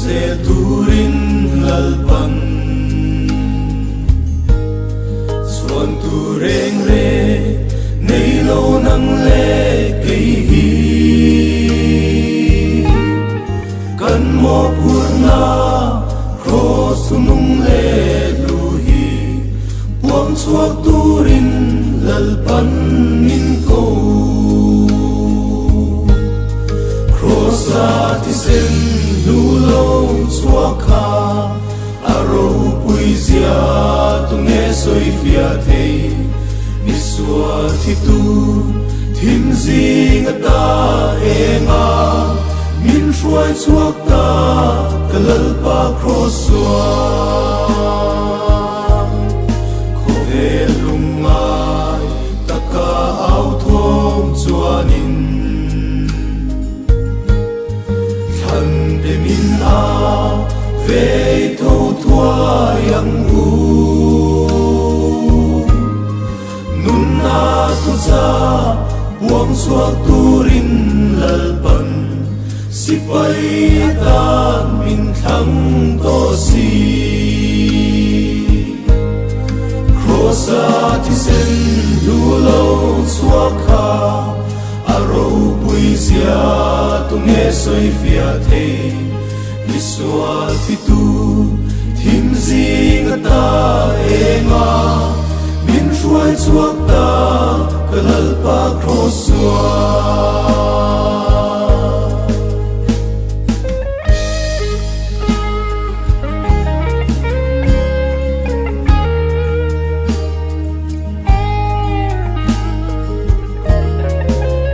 zel turin Lalpan chhuan tur reng reng nei lo nang leh kei hi kan mawhphurhna Kraws thunung leh hlu hi puang chhuak turin Lalpan min ko. Kraws-a thisen hlu lo chhuak kha a ropui zia tunge sawi fiah thei? Misual thi tur thim zing ata eng a, min hruai chhuak ta ka Lalpa Kraws chuan. Khawvel lungngai taka au thawm chuanin thlan te min a vei tho thuai ang u. Nunna thucha puang chhuak turin Lalpan sipai atan min thlang tawh si. Kraws-a thisen hlu lo chhuak kha a ropui zia tunge sawi fiah thei? Misual thitu thim zing ata eng a, min hruai chhuak ta ka Lalpa Kraws chuan.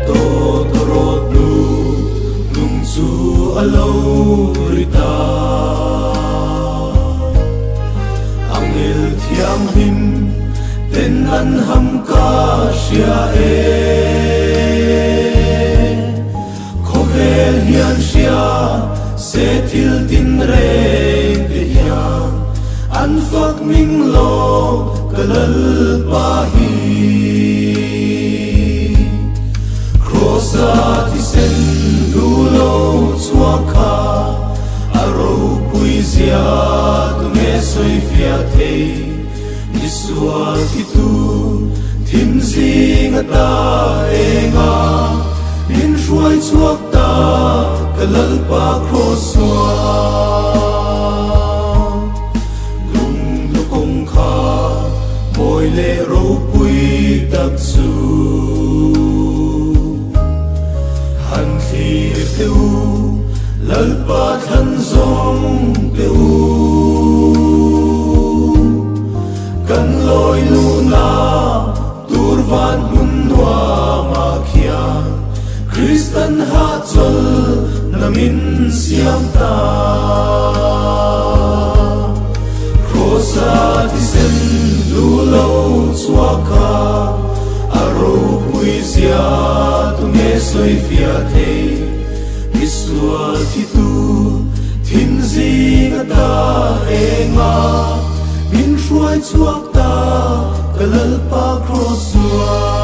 Tawtawrawt nu nung chu a lo ri ta. Angel thianghlim ten an ham ka hria e. Khawvel hian hria se thil tin reng te hian an fak ming lo ka Lalpa hi. Kraws-a thisen hlu lo chhuak kha a ropui zia tunge sawi fiah thei? Misual thi tu thim zing ata eng a, min hruai chhuak ta ka Lalpa Kraws chuan. Lunglu kawngkha mawi leh ropui tak chu han thlir teh u, Lalpa thlan zawng teh u. Kan lawi luhna tur van hmun nuamah khian Kristan hahchawl na min siam ta. Kraws-a thisen hlu lo chhuak kha a ropui zia tunge sawi fiah thei? Misual thi tur thim zing ata eng a, min hruai chhuak ta ka Lalpa Kraws chuan.